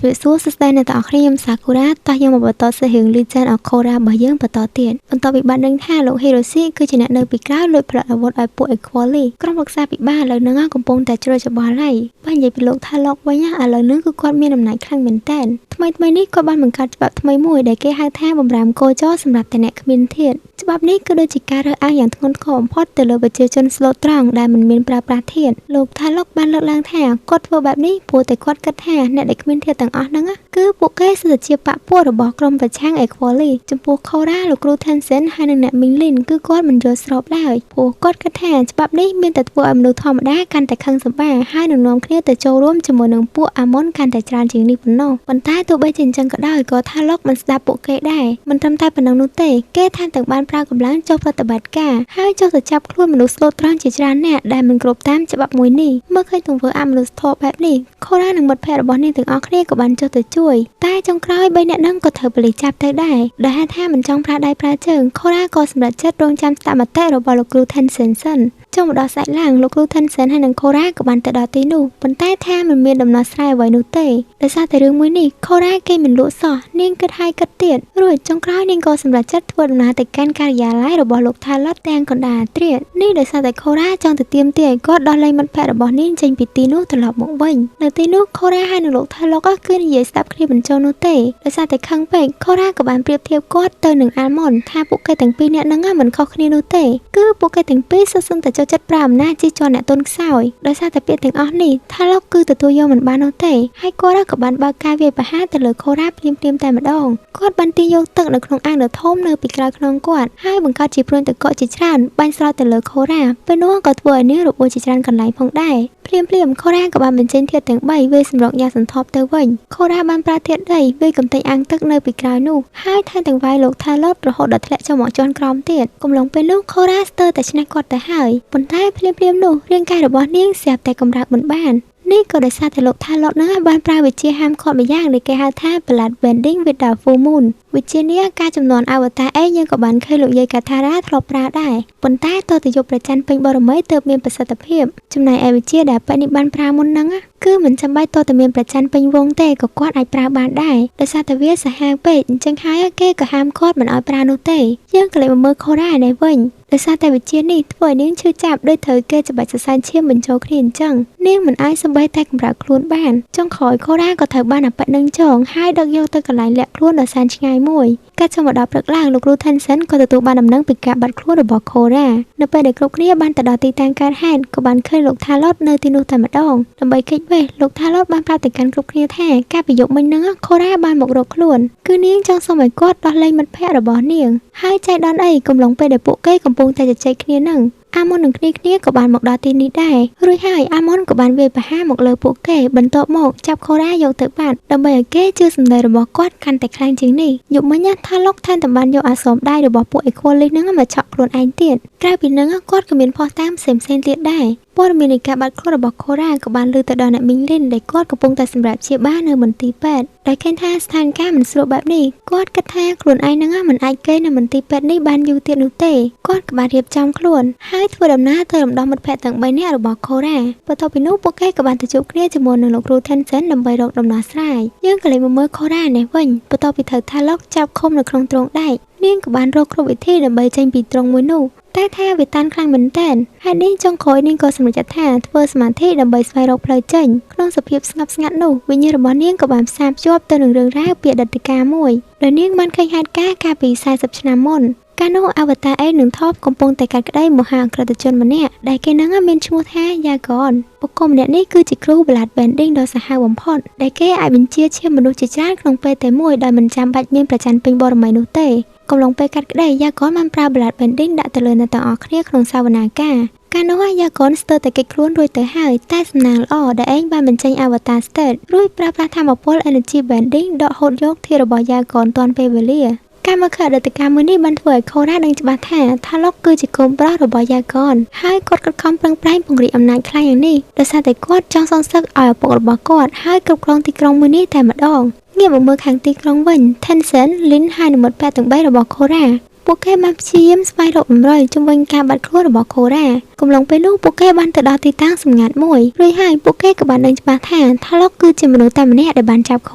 ជំរាបសួរសួស្តីអ្នកទាំងអស់គ្នាខ្ញុំសាគូរ៉ាតោះយើងមកបន្តសាច់រឿង Legend of Korra របស់យើងបន្តទៀតបន្ទាប់ពីបានដឹងថាលោក Hiroshi គឺជាអ្នកនៅពីក្រោយលួចផលិតអាវុធឲ្យពួក Equally ក្រុមប្រឹក្សាពិបាលឥឡូវហ្នឹងកំពុងតែជ្រុលច្បល់ហើយបើនិយាយពីលោក Talok វិញឥឡូវហ្នឹងគឺគាត់មានអំណាចខ្លាំងមែនតើថ្មីថ្មីនេះគាត់បានបង្កើតច្បាប់ថ្មីមួយដែលគេហៅថាបំរាមគោចរសម្រាប់តែអ្នកគ្មានធាតុច្បាប់នេះគឺដូចជាការរើសអើងយ៉ាងធ្ងន់ធ្ងរបំផុតទៅលើប្រជាជនស្លូតត្រង់ដែលមិនមានប្រើប្រាស់ធាតុលោក Talok បានលើកឡើងថាគាត់ធ្វើបែបនេះព្រោះតែគាត់គិតថាអ្នកដែលគ្មានធាតុទាំងអស់ហ្នឹងគឺពួកគេសុទ្ធតែជាបក្សពួករបស់ក្រុមប្រឆាំង Equally ចំពោះ Korra លោកគ្រូ Tenzin ហើយនិងអ្នកមីង Lin គឺគាត់មិនយល់ស្របឡើយព្រោះគាត់គិតថាច្បាប់នេះមានតែធ្វើឲ្យមនុស្សធម្មតាកាន់តែខឹងសម្បាហើយនឹងនាំគ្នាទៅចូលរួមជាមួយនឹងពួកអាមុនកាន់តែច្រើនជាងនេះប៉ុណ្ណោះប៉ុន្តែទោះបីជាអញ្ចឹងក៏ដោយក៏ Talok មិនស្ដាប់ពួកគេដែរមិនត្រឹមតែប៉ុណ្ណឹងនោះទេគេថែមទាំងបានប្រើកម្លាំងចុះប្រតិបត្តិការហើយចុះទៅចាប់ខ្លួនមនុស្សស្លូតត្រង់ជាច្រើនអ្នកដែលមិនគ្រប់តាមច្បាប់មួយនេះមើលឃើញទង្វើអមនុស្សធម៌បែបនេះ Korra និងមិត្តភ័ក្តិរបស់នាងទាំងអស់គ្នាក៏បានចុះទៅជួយតែចុងក្រោយបីអ្នកនឹងក៏ត្រូវប៉ូលីសចាប់ទៅដែរដោយហេតុថាមិនចង់ប្រើដៃប្រើជើង Korra ក៏សម្រេចចិត្តរងចាំស្ដាប់មតិរបស់លោកគ្រូ Tenzin សិនចុងមកដល់ស្អែកឡើងលោកគ្រូ Tenzin ហើយនិង Korra ក៏បានទៅដល់ទីនោះប៉ុន្តែថាមិនមានដំណោះស្រាយអ្វីនោះទេដោយសារតែរឿងមួយនេះ Korra គេមិនលក់សោះនាងគិតហើយគិតទៀតរួចចុងក្រោយនាងក៏សម្រេចចិត្តធ្វើដំណើរទៅកាន់ការិយាល័យរបស់លោក Talot ទាំងកណ្ដាលត្រៀតនេះដោយសារតែ Korra ចង់ទៅទាមទារឲ្យគាត់ដោះលែងមិត្តភ័ក្តិរបស់នាងចេញពីទីនោះត្រឡប់មកវិញនៅទីនោះ Korra ហើយនិងលោក Talot គឺនិយាយស្ដាប់គ្នាមិនចូលនោះទេដោយសារតែខឹងពេក Korra ក៏បានប្រៀបធៀបគាត់ទៅនឹង Almond ថាពួកគេទាំងពីរនាក់ហ្នឹងមិនខុសគ្នានោះទេគឺពួកគេទាំងពីរសុទ្ធសឹងតែចូលចិត្តប្រើអំណាចជិះជាន់អ្នកទន់ខ្សោយដោយសារតែពាក្យទាំងអស់នេះ Talok គឺទទួលយកមិនបាននោះទេហើយគាត់ក៏បានបើកការវាយប្រហារទៅលើ Korra ភ្លាមៗតែម្ដងគាត់បានទាញយកទឹកនៅក្នុងអាងដ៏ធំនៅពីក្រោយខ្នងគាត់ហើយបង្កើតជាព្រួញទឹកកកជាច្រើនបាញ់ស្រោចទៅលើ Korra ពេលនោះក៏ធ្វើឲ្យនាងរបួសជាច្រើនកន្លែងផងដែរភ្លាមភ្លាម Korra ក៏បានបញ្ចេញធាតុទាំង3វាយសម្រុកយ៉ាងសន្ធាប់ទៅវិញ Korra បានប្រើធាតុដីវាយកំទេចអាងទឹកនៅពីក្រោយនោះហើយថែមទាំងវាយលោក Talot រហូតដល់ធ្លាក់ចុះមកជាន់ក្រោមទៀតកំឡុងពេលនោះ Korra ស្ទើរតែឈ្នះគាត់ទៅហើយប៉ុន្តែភ្លាមភ្លាមនោះរាងកាយរបស់នាងស្រាប់តែកម្រើកមិនបាននេះក៏ដោយសារតែលោក Talot នឹងបានប្រើវិជាហាមឃាត់ម្យ៉ាងដែលគេហៅថា Blood Bending with the Full Moon វិជានេះការចំនួនអវតារអីយើងក៏បានឃើញលោកយាយកាថារ៉ាធ្លាប់ប្រើដែរប៉ុន្តែតើទៅយកប្រច័នពេញបរមីទើបមានប្រសិទ្ធភាពចំណែកឯវិជាដែលប៉ែនេះបានប្រើមុនហ្នឹងគឺមិនចាំបាច់តើតែមានប្រច័នពេញវងទេក៏គាត់អាចប្រើបានដែរដោយសារតែវាសាហាវពេកអញ្ចឹងហើយគេក៏ហាមឃាត់មិនឲ្យប្រើនោះទេយើងក៏លេចមកមើល Korra នេះវិញដោយសារតែវិជានេះធ្វើឲ្យនាងឈឺចាប់ដោយត្រូវគេច្បាច់សរសៃឈាមបញ្ចូលគ្នាអញ្ចឹងនាងមិនអាចសំបីតែកម្រើកខ្លួនបានចុងក្រោយ Korra ក៏ត្រូវបានអាប៉ិតនឹងចងហើយដឹកយកទៅកន្លែងលាក់ខ្លួនដ៏សែនឆ្ងាយមួយកាត់ចុងមកដល់ព្រឹកឡើងលោកគ្រូ Tenzin ក៏ទទួលបានដំណឹងពីការបាត់ខ្លួនរបស់ Korra នៅពេលដែលគ្រប់គ្នាបានទៅដល់ទីតាំងកើតហេតុក៏បានឃើញលោក Talot នៅទីនោះតែម្ដងដើម្បីគេចវេះលោក Talot បានប្រាប់ទៅកាន់គ្រប់គ្នាថាការប្រយុទ្ធមិញហ្នឹង Korra បានមករកខ្លួនគឺនាងចង់សុំឲ្យគាត់ដោះលែងមិត្តភ័ក្តិរបស់នាងហើយចៃដន្យអីកំឡុងពេលដែលពួកគេកំពុងតែជជែកគ្នានឹងអាមុននឹងគ្នាគ្នាក៏បានមកដល់ទីនេះដែររួចហើយអាមុនក៏បានវាយប្រហារមកលើពួកគេបន្ទាប់មកចាប់ Korra យកទៅបាត់ដើម្បីឲ្យគេជឿសម្ដីរបស់គាត់កាន់តែខ្លាំងជាងនេះយប់មិញថាឡុកថែមទាំងបានយកអាសមដៃរបស់ពួក Equalis នឹងមកឆក់ខ្លួនឯងទៀតក្រៅពីនឹងគាត់ក៏មានភស្តុតាងផ្សេងៗទៀតដែរព័ត៌មាននៃការបាត់ខ្លួនរបស់ Korra ក៏បានលើទៅដល់អ្នកមីងលីនដែលគាត់កំពុងតែសម្រាប់ព្យាបាលនៅមន្ទីរពេទ្យដោយឃើញថាស្ថានភាពមិនស្រួលបែបនេះគាត់គិតថាខ្លួនឯងនឹងមិនអាចគេនៅមន្ទីរពេទ្យនេះបានយូរទៀតនោះទេគាត់ក៏បានរៀបចំខ្លួនហើយធ្វើដំណើរទៅរំដោះមិត្តភ័ក្តិទាំង3នាក់របស់ Korra បន្ទាប់ពីនោះពួកគេក៏បានទៅជួបគ្នាជាមួយនឹងលោកគ្រូ Tenzin ដើម្បីរកដំណោះស្រាយយើងក៏លេចមកមើល Korra នេះវិញបន្ទាប់ពីត្រូវ Talok ចាប់ឃុំនៅក្នុងទ្រុងដែកនាងក៏បានរកគ្រប់វិធីដើម្បីចេញពីទ្រុងមួយនោះតែថាវាតានខ្លាំងមែនទែនហេតុនេះចុងក្រោយនាងក៏សម្រេចចិត្តថាធ្វើសមាធិដើម្បីស្វែងរកផ្លូវចេញក្នុងសភាពស្ងប់ស្ងាត់នោះវិញ្ញាណរបស់នាងក៏បានផ្សារភ្ជាប់ទៅនឹងរឿងរ៉ាវពីអតីតកាលមួយដោយនាងបានឃើញហេតុការណ៍កាលពី40ឆ្នាំមុនកាលនោះអវតារអេនិងថបកំពុងតែកាត់ក្តីមហាអក្រិតជនម្នាក់ដែលគេនឹងមានឈ្មោះថាយ៉ាកនបុគ្គលម្នាក់នេះគឺជាគ្រូ Blood Bending ដ៏សាហាវបំផុតដែលគេអាចបញ្ជាឈាមមនុស្សជាច្រើនក្នុងពេលតែមួយដោយមិនចាំបាច់មានប្រច័នពេញបរមីនោះទេកំឡុងពេលកាត់ក្តីយ៉ាកនបានប្រើ Blood Bending ដាក់ទៅលើអ្នកទាំងអស់គ្នាក្នុងសវនាការកាលនោះយ៉ាកនស្ទើរតែគេចខ្លួនរួចទៅហើយតែសំណាងល្អដែលឯងបានបញ្ចេញ Avatar State រួចប្រើប្រាស់ធម្មពល Energy Bending ដកហូតយកធាតុរបស់យ៉ាកនទាន់ពេលវេលាការមើលឃើញអតីតកាលមួយនេះបានធ្វើឲ្យ Korra ដឹងច្បាស់ថា Talok គឺជាកូនប្រុសរបស់យ៉ាកនហើយគាត់ខិតខំប្រឹងប្រែងពង្រីកអំណាចខ្លាំងយ៉ាងនេះដោយសារតែគាត់ចង់សងសឹកឲ្យឪពុករបស់គាត់ហើយគ្រប់គ្រងទីក្រុងមួយនេះតែម្ដងងាកមកមើលខាងទីក្រុងវិញ Tenzin, Lin ហើយនិងមិត្តភ័ក្តិទាំង3របស់ Korra ព ពួកគេបានព្យាយាមស្វែងរកតម្រុយជុំវិញការបាត់ខ្លួនរបស់ខូរ៉ាកំឡុងពេលនោះពួកគេបានទៅដល់ទីតាំងសម្ងាត់មួយរួចហើយពួកគេក៏បានដឹងច្បាស់ថាថាឡុកគឺជាមនុស្សតែម្នាក់ដែលបានចាប់ខ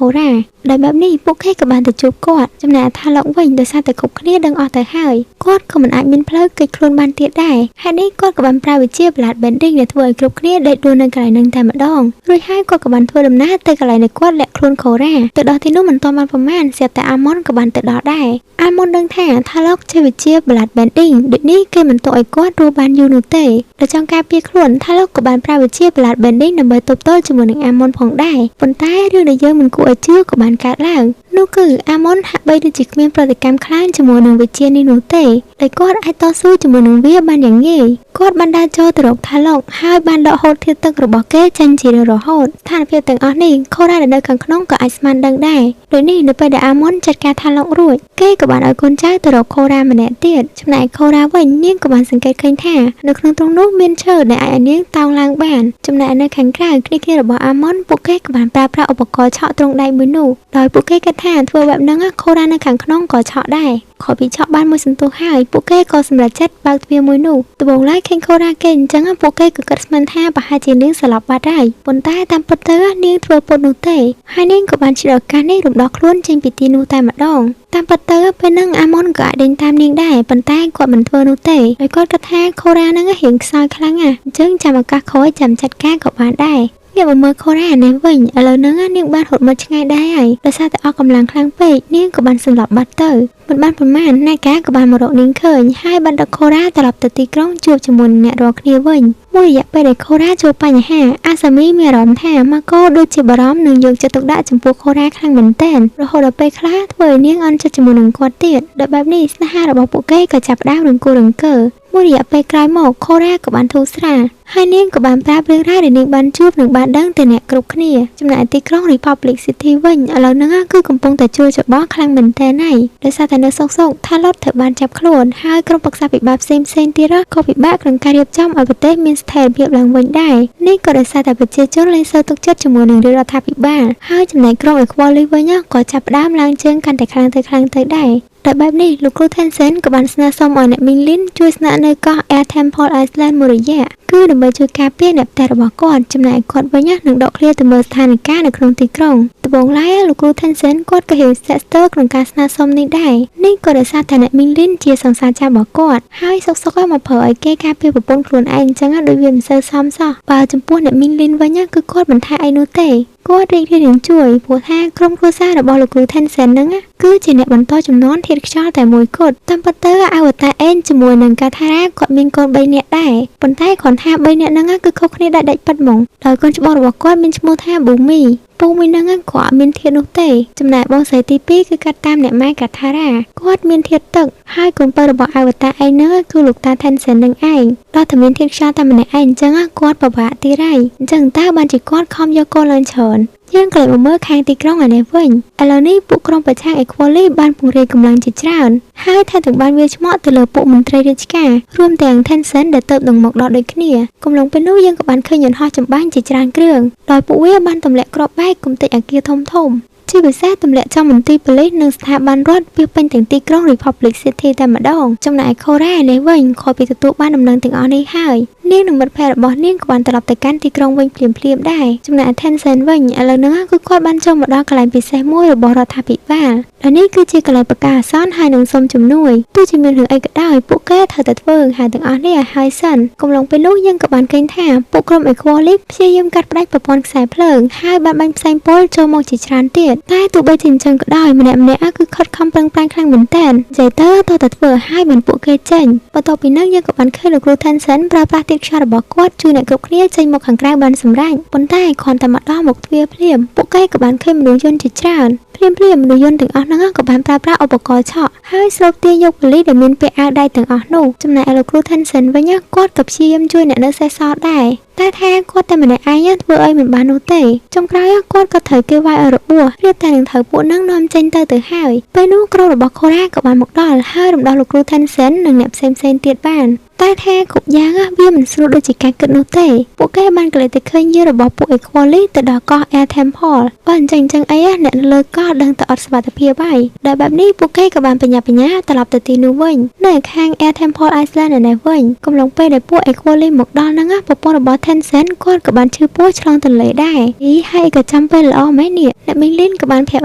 ូរ៉ាដោយបែបនេះពួកគេក៏បានទៅជួបគាត់ចំណែកថាឡុកវិញដោយសារតែគ្រប់គ្នាដឹងអស់ទៅហើយគាត់ក៏មិនអាចមានផ្លូវគេចខ្លួនបានទៀតដែរហេតុនេះគាត់ក៏បានប្រើវិជ្ជា Blood Bending ដែលធ្វើឲ្យគ្រប់គ្នាដេកដួលនៅកន្លែងហ្នឹងតែម្ដងរួចហើយគាត់ក៏បានធ្វើដំណើរទៅកន្លែងដែលគាត់លាក់ខ្លួនខូរ៉ាទៅដល់ទីនោះមិនទាន់បានប្រមាណស្រាប់តែអាម៉ុនក៏បានទៅដល់ដែរអាម៉ុនដឹងថាថាឡុកជាវិជ្ជា Blood Bending ដូចនេះគេមិនទុកឲ្យគាត់រស់បានយូរនោះទេដោយចង់ការពារខ្លួនថាឡុកក៏បានប្រើវិជ្ជា Blood Bending ដើម្បីទប់ទល់ជាមួយនឹងអាម៉ុនផងដែរប៉ុន្តែរឿងដែលយើងមិនគួរឲ្យជឿក៏បានកើតឡើងនោះគឺអាម៉ុនហាក់បីដូចជាគ្មានប្រតិកម្មខ្លាំងជាមួយនឹងវិជ្ជានេះនោះទេដោយគាត់អាចតស៊ូជាមួយនឹងវាបានយ៉ាងងាយគាត់បានដើរចូលទៅរកថាឡុកហើយបានដកហូតធាតុទឹករបស់គេចេញជារៀងរហូតស្ថានភាពទាំងអស់នេះខូរ៉ាដែលនៅខាងក្នុងក៏អាចស្មានដឹងដែរដូចនេះនៅពេលដែលអាម៉ុនចាត់ការថាឡុករួចគេក៏បានឲ្យកូនចៅទៅរកខូរ៉ាម្នាក់ទៀតចំណែកខូរ៉ាវិញនាងក៏បានសង្កេតឃើញថានៅក្នុងទ្រុងនោះមានឈើដែលអាចឲ្យនាងតោងឡើងបានចំណែកនៅខាងក្រៅគ្នាៗរបស់អាម៉ុនពួកគេក៏បានប្រើប្រាស់ឧបករណ៍ឆក់ទ្រុងដែកមួយនោះដោយពួកគេគិតថាធ្វើបែបហ្នឹងខូរ៉ានៅខាងក្នុងក៏ឆក់ដែរក្រោយពីឆក់បានមួយសន្ទុះហើយពួកគេក៏សម្រេចចិត្តបើកទ្វារមួយនោះដំបូងឡើយឃើញខូរ៉ាគេអញ្ចឹងពួកគេក៏គិតស្មានថាប្រហែលជានាងស្លាប់បាត់ហើយប៉ុន្តែតាមពិតទៅនាងធ្វើពុតនោះទេហើយនាងក៏បានឆ្លៀតឱកាសនេះរំដោះខ្លួនចេញពីទីនោះតែម្ដងតាមពិតទៅពេលហ្នឹងអាម៉ុនក៏អាចដេញតាមនាងដែរប៉ុន្តែគាត់មិនធ្វើនោះទេដោយគាត់គិតថាខូរ៉ាហ្នឹងរៀងខ្សោយខ្លាំងណាស់អញ្ចឹងចាំឱកាសក្រោយចាំចាត់ការក៏បានដែរងាកមកមើលខូរ៉ានេះវិញឥឡូវហ្នឹងនាងបានរត់មកឆ្ងាយដែរហើយដោយសារតែអស់កម្លាំងខ្លាំងពេកនាងក៏បានសន្លប់បាត់ទៅមិនបានប្រមាណណាកាក៏បានមករកនាងឃើញហើយបានដឹកខូរ៉ាត្រឡប់ទៅទីក្រុងជួបជាមួយនឹងអ្នករាល់គ្នាវិញមួយរយៈពេលដែលខូរ៉ាជួបបញ្ហាអាសាមីមានអារម្មណ៍ថាម៉ាកូដូចជាបារម្ភនិងយកចិត្តទុកដាក់ចំពោះខូរ៉ាខ្លាំងមែនទែនរហូតដល់ពេលខ្លះធ្វើឲ្យនាងអន់ចិត្តជាមួយនឹងគាត់ទៀតដោយបែបនេះស្នេហារបស់ពួកគេក៏ចាប់ផ្ដើមរង្គោះរង្គើមួយរយៈពេលក្រោយមកខូរ៉ាក៏បានធូរស្រាលហើយនាងក៏បានប្រាប់រឿងរ៉ាវដែលនាងបានជួបនិងបានដឹងទៅអ្នកគ្រប់គ្នាចំណែកទីក្រុង Republic City វិញឥឡូវហ្នឹងគឺកំពុងតែជួលច្របល់ខ្លាំងមែនទែនហើយដោយសារតែនៅសុកសុកថាឡុតត្រូវបានចាប់ខ្លួនហើយក្រុមប្រឹក្សាពិបាលផ្សេងផ្សេងទៀតក៏ពិបាកក្នុងការរៀបចំឲ្យប្រទេសមានស្ថិរភាពឡើងវិញដែរនេះក៏ដោយសារតែប្រជាជនលែងសូវទុកចិត្តជាមួយនឹងរដ្ឋាភិបាលហើយចំណែកក្រុម Equality វិញក៏ចាប់ផ្ដើមឡើងជើងកាន់តែខ្លាំងទៅខ្លាំងទៅដែរដោយបែបនេះលោកគ្រូ Tensen ក៏បានស្នើសុំឲ្យអ្នកមីងលីនជួយស្នាក់នៅកោះ Air Temple Island មួយរយៈគឺដើម្បីជួយការពារអ្នកផ្ទះរបស់គាត់ចំណែកគាត់វិញនឹងដកឃ្លាទៅមើលស្ថានភាពនៅក្នុងទីក្រុងដំបូងឡើយលោកគ្រូ Tensen គាត់ក៏រៀងស្ទាក់ស្ទើរក្នុងការស្នើសុំនេះដែរនេះក៏ដោយសារតែអ្នកមីងលីនជាសង្សារចាស់របស់គាត់ហើយសុកសុកមកប្រើឲ្យគេការពារប្រពន្ធខ្លួនឯងអញ្ចឹងដូចវាមិនសូវសមសោះបើចំពោះអ្នកមីងលីនវិញគឺគាត់មិនថាអីនោះទេគាត់រីករាយនឹងជួយព្រោះថាក្រុមគ្រួសាររបស់លោកគ្រូ Tensen ហ្នឹងគឺជាអ្នកបន្តចំនួនធាតុខ្យល់តែមួយគត់តាមពិតទៅអវតារអេនជាមួយនឹងកាថារ៉ាគាត់មានកូន3នាក់ដែរប៉ុន្តែគ្រាន់ថា3នាក់ហ្នឹងគឺខុសគ្នាដាច់ដាច់ប៉ិតហ្មងដោយកូនច្បងរបស់គាត់មានឈ្មោះថាប៊ូមីពូមួយហ្នឹងក៏អត់មានធាតុនោះទេចំណែកបងស្រីទី2គឺកាត់តាមអ្នកម៉ែកាថារ៉ាគាត់មានធាតុទឹកហើយកូនពៅរបស់អវតារឯងហ្នឹងគឺលោកតា Tensen នឹងឯងដល់តែមានធាតុខ្យល់តែម្នាក់ឯងអញ្ចឹងគាត់ពិបាកទៀតហើយអញ្ចឹងតើបានជាគាត់ខំយកកូនឡើងច្រើនយើងក៏លេចមកមើលខាងទីក្រុងឯនេះវិញឥឡូវនេះពួកក្រុមប្រឆាំង Equally បានពង្រាយកម្លាំងជាច្រើនហើយថែមទាំងបានវាយឆ្មក់ទៅលើពួកមន្ត្រីរាជការរួមទាំង Tensen ដែលទៅនឹងមកដល់ដូចគ្នាកំឡុងពេលនោះយើងក៏បានឃើញយន្តហោះចម្បាំងជាច្រើនគ្រឿងដោយពួកវាបានទម្លាក់គ្រាប់បែកគំទេចអគារធំធំជាពិសេសទម្លាក់ចំមន្ទីរប៉ូលីសនិងស្ថាប័នរដ្ឋពាសពេញទាំងទីក្រុង Republic City តែម្ដងចំណែកឯខូរ៉ានេះវិញក្រោយពីទទួលបានដំណឹងទាំងអស់នេះហើយនាងនិងមិត្តភ័ក្តិរបស់នាងក៏បានត្រឡប់ទៅកាន់ទីក្រុងវិញភ្លាមៗដែរចំណែក Tensen វិញឥឡូវហ្នឹងគឺគាត់បានចូលមកដល់កន្លែងពិសេសមួយរបស់រដ្ឋាភិបាលដែលនេះគឺជាកន្លែងប្រកាសអាសន្នហើយនឹងសុំជំនួយទោះជាមានរឿងអីក៏ដោយពួកគេត្រូវតែធ្វើហើយទាំងអស់នេះឲ្យហើយសិនកំឡុងពេលនោះយើងក៏បានឃើញថាពួកក្រុម Equality ព្យាយាមកាត់ផ្តាច់ប្រព័ន្ធខ្សែភ្លើងហើយបានបាញ់ផ្សែងពុលចូលមកជាច្រើនទៀតតែទោះបីជាអញ្ចឹងក៏ដោយម្នាក់ម្នាក់គឺខិតខំប្រឹងប្រែងខ្លាំងមែនទែននិយាយទៅតើតែធ្វើឲ្យបានពួកគេចេញបន្ទាប់ពីនោះយើងក៏បានឃើញលោកគ្រូ Tensen ប្រើប្រាស់ធាតុខ្យល់របស់គាត់ជួយអ្នកគ្រប់គ្នាចេញមកខាងក្រៅបានសម្រេចប៉ុន្តែគ្រាន់តែមកដល់មុខទ្វារភ្លាមពួកគេក៏បានឃើញមនុស្សយន្តជាច្រើនភ្លាមភ្លាមមនុស្សយន្តទាំងអស់ហ្នឹងក៏បានប្រើប្រាស់ឧបករណ៍ឆក់ហើយស្រូបទាញយកប៉ូលីសដែលមានពាក់អាវដៃទាំងអស់នោះចំណែកឯលោកគ្រូ Tensen វិញគាត់ក៏ព្យាយាមជួយអ្នកនៅសេសសល់ដែរតែថាគាត់តែម្នាក់ឯងធ្វើអីមិនបាននោះទេចុងក្រោយគាត់ក៏ត្រូវគេវាយឲ្យរបួសរៀបតែនឹងត្រូវពួកនឹងនាំចេញទៅទៅហើយពេលនោះក្រុមរបស់ខូរ៉ាក៏បានមកដល់ហើយរំដោះលោកគ្រូ Tensen និងអ្នកផ្សេងៗទៀតបាន តែថាគ្រប់យ៉ាងវាមិនស្រួលដូចជាការគិតនោះទេពួកគេបានក្លែកទៅឃើញយានរបស់ពួក Equali ទៅដល់កោះ Air Temple បើអញ្ចឹងចឹងអីអ្នកនៅលើកោះដឹងតែអត់សុវត្ថិភាពហើយដែលបែបនេះពួកគេក៏បានបញ្ញាបញ្ញាត្រឡប់ទៅទីនោះវិញនៅខាង Air Temple Island ឯនេះវិញកំឡុងពេលដែលពួក Equali មកដល់ហ្នឹងប្រពន្ធរបស់ Tensen គាត់ក៏បានឈឺពោះឆ្លងទន្លេដែរអីហើយក៏ចាំពេលល្អមែននេះអ្នកមីងលីនក៏បានប្រាប់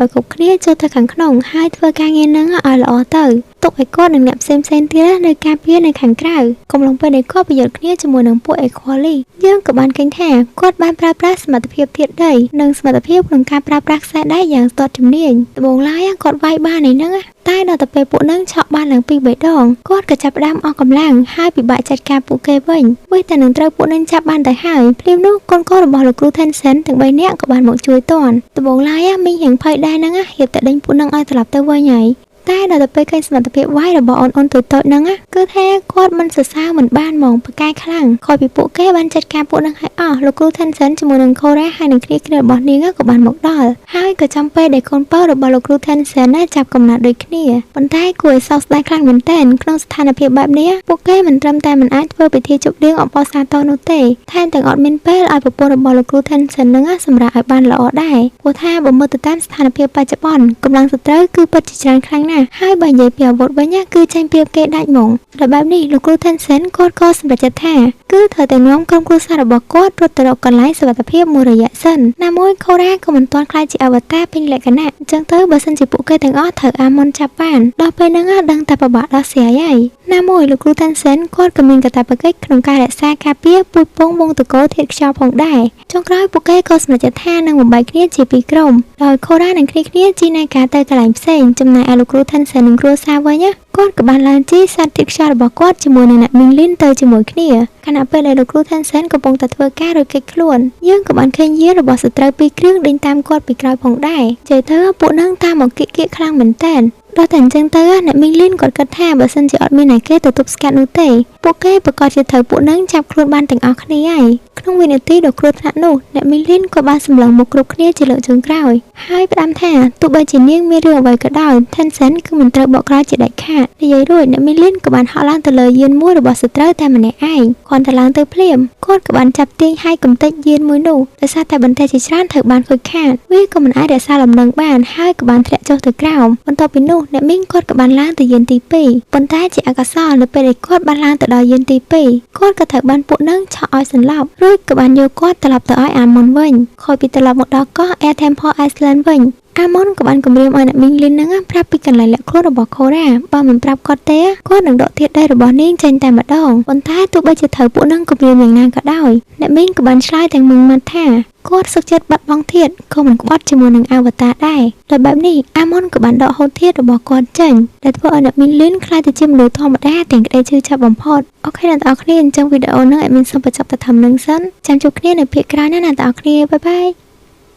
ឲ្យគ្រប់គ្នាចូលទៅខាងក្នុងហើយធ្វើការងារហ្នឹងឲ្យល្អទៅទុកឲ្យគាត់និងអ្នកផ្សេងផ្សេងទៀតនៅការពារនៅខាងក្រៅកំឡុងពេលដែលគាត់ប្រយុទ្ធគ្នាជាមួយនឹងពួក Equali យើងក៏បានឃើញថាគាត់បានប្រើប្រាស់សមត្ថភាពធាតុដីនិងសមត្ថភាពក្នុងការប្រើប្រាស់ខ្សែដៃយ៉ាងស្ទាត់ជំនាញដំបូងឡើយគាត់វាយបានឯហ្នឹងតែដល់ទៅពេលពួកនឹងឆក់បានឡើងពីរបីដងគាត់ក៏ចាប់ផ្ដើមអស់កម្លាំងហើយពិបាកចាត់ការពួកគេវិញវិញតែនឹងត្រូវពួកនឹងចាប់បានទៅហើយភ្លាមនោះកូនកូនរបស់លោកគ្រូ Tensen ទាំង3នាក់ក៏បានមកជួយតន់ដំបូងឡើយមីងរៀងភ័យដែរហ្នឹងរៀបតែដេញពួកនឹងឲ្យត្រឡប់ទៅវិញហើយតែដល់ទៅពេលឃើញសមត្ថភាពវាយរបស់អូនអូនតូចៗហ្នឹងគឺថាគាត់មិនសរសើរមិនបានហ្មងប្រកែកខ្លាំងក្រោយពីពួកគេបានចាត់ការពួកនឹងឲ្យអស់លោកគ្រូ Tensen ជាមួយនឹង Korra ហើយនឹងគ្នាគ្នារបស់នាងក៏បានមកដល់ហើយក៏ចាំពេលដែលកូនពៅរបស់លោកគ្រូ Tensen ចាប់កំណត់ដូចគ្នាប៉ុន្តែគួរឲ្យសោកស្ដាយខ្លាំងមែនទែនក្នុងស្ថានភាពបែបនេះពួកគេមិនត្រឹមតែមិនអាចធ្វើពិធីជប់លៀងអបអរសាទរនោះទេថែមទាំងអត់មានពេលឲ្យប្រពន្ធរបស់លោកគ្រូ Tensen នឹងសម្រាប់ឲ្យបានល្អដែរព្រោះថាបើមើលទៅតាមស្ថានភាពបច្ចុប្បន្នកម្លាំងសត្រូវគឺពិតជាច្រើនខ្លាំងណាស់ហើយបើនិយាយពីអាវុធវិញគឺចាញ់ប្រៀបគេដាច់ហ្មងដល់បែបនេះលោកគ្រូ Tensen គាត់ក៏សម្រេចចិត្តថាគឺត្រូវតែនាំក្រុមគ្រួសាររបស់គាត់រត់ទៅរកកន្លែងសុវត្ថិភាពមួយរយៈសិនណាមួយខូរ៉ាក៏មិនទាន់ក្លាយជាអវតារពេញលក្ខណៈអញ្ចឹងទៅបើសិនជាពួកគេទាំងអស់ត្រូវអាមុនចាប់បានដល់ពេលហ្នឹងដឹងតែពិបាកដោះស្រាយហើយណាមួយលោកគ្រូ Tensen គាត់ក៏មានកាតព្វកិច្ចក្នុងការរក្សាការពារពូជពងវងតកោធាតុខ្យល់ផងដែរចុងក្រោយពួកគេក៏សម្រេចចិត្តថានឹងបំបែកគ្នាជាពីរក្រុមដោយខូរ៉ានិងគ្នាគ្នាជិះនៃការទៅកន្លែងផ្សេងចំណែកឯលោកគ្រូ Tensen និងគ្រួសារវិញគាត់ក៏បានឡើងជិះសត្វធាតុខ្យល់របស់គាត់ជាមួយនឹងអ្នកមីងលីនទៅជាមួយគ្នាខណៈពេលដែលលោកគ្រូ Tensen កំពុងតែធ្វើការរត់គេចខ្លួនយើងក៏បានឃើញយានរបស់សត្រូវពីរគ្រឿងដេញតាមគាត់ពីក្រោយផងដែរនិយាយទៅពួកនឹងតាមមកគៀកគៀកខ្លាំងមែនតើដល់តែអញ្ចឹងទៅអ្នកមីងលីនគាត់គិតថាបើសិនជាអត់មានអ្នកគេទៅទប់ស្កាត់នោះទេពួកគេប្រកាសជាត្រូវពួកនឹងចាប់ខ្លួនបានទាំងអស់គ្នាហើយក្នុងវិនាទីដ៏គ្រោះថ្នាក់នោះអ្នកមីងលីនក៏បានសម្លឹងមកគ្រប់គ្នាជាលើកចុងក្រោយហើយផ្ដាំថាទោះបីជានាងមានរឿងអ្វីក៏ដោយ Tensen គឺមិនត្រូវបកក្រោយជាដាច់ខាតនិយាយរួចអ្នកមីងលីនក៏បានហក់ឡើងទៅលើយានមួយរបស់សត្រូវតែម្នាក់ឯងគ្រាន់តែឡើងទៅភ្លាមគាត់ក៏បានចាប់ទាញហើយកំទេចយានមួយនោះដោយសារតែបន្ទះជាច្រើនត្រូវបានខូចខាតវាក៏មិនអាចរក្សាលំនឹងបានហើយក៏បានធ្លាក់ចុះទៅក្រោមបន្ទាប់ពីនោះអ្នកមីងគាត់ក៏បានឡើងទៅយានទី2ប៉ុន្តែជាអកុសលនៅពេលដែលគាត់បានឡើងទៅដល់យានទី2គាត់ក៏ត្រូវបានពួកនឹងឆក់ឲ្យសន្លប់រួចក៏បានយកគាត់ត្រឡប់ទៅឲ្យអាមុនវិញក្រោយពីត្រឡប់មកដល់កោះ Air Temple Island វិញអាមុនក៏បានគម្រាមឲ្យអ្នកមីងលីននឹងប្រាប់ពីកន្លែងលាក់ខ្លួនរបស់ខូរ៉ាបើមិនប្រាប់គាត់ទេគាត់នឹងដកធាតុដីរបស់នាងចេញតែម្ដងប៉ុន្តែទោះបីជាត្រូវពួកនឹងគម្រាមយ៉ាងណាក៏ដោយអ្នកមីងក៏បានឆ្លើយទាំងមុងមាត់ថាគាត់សុខចិត្តបាត់បង់ធាតុក៏មិនក្បត់ជាមួយនឹងអវតារដែរដោយបែបនេះអាមុនក៏បានដកហូតធាតុរបស់គាត់ចេញដែលធ្វើឲ្យអ្នកមីងលីនក្លាយទៅជាមនុស្សធម្មតាទាំងក្តីឈឺចាប់បំផុត OK អ្នកទាំងអស់គ្នាអញ្ចឹងវីដេអូនេះadmin សូមបញ្ចប់តែត្រឹមនឹងសិនចាំជួបគ្នានៅភាគក្រោយណាអ្នកទាំងអស់គ្នាbye bye.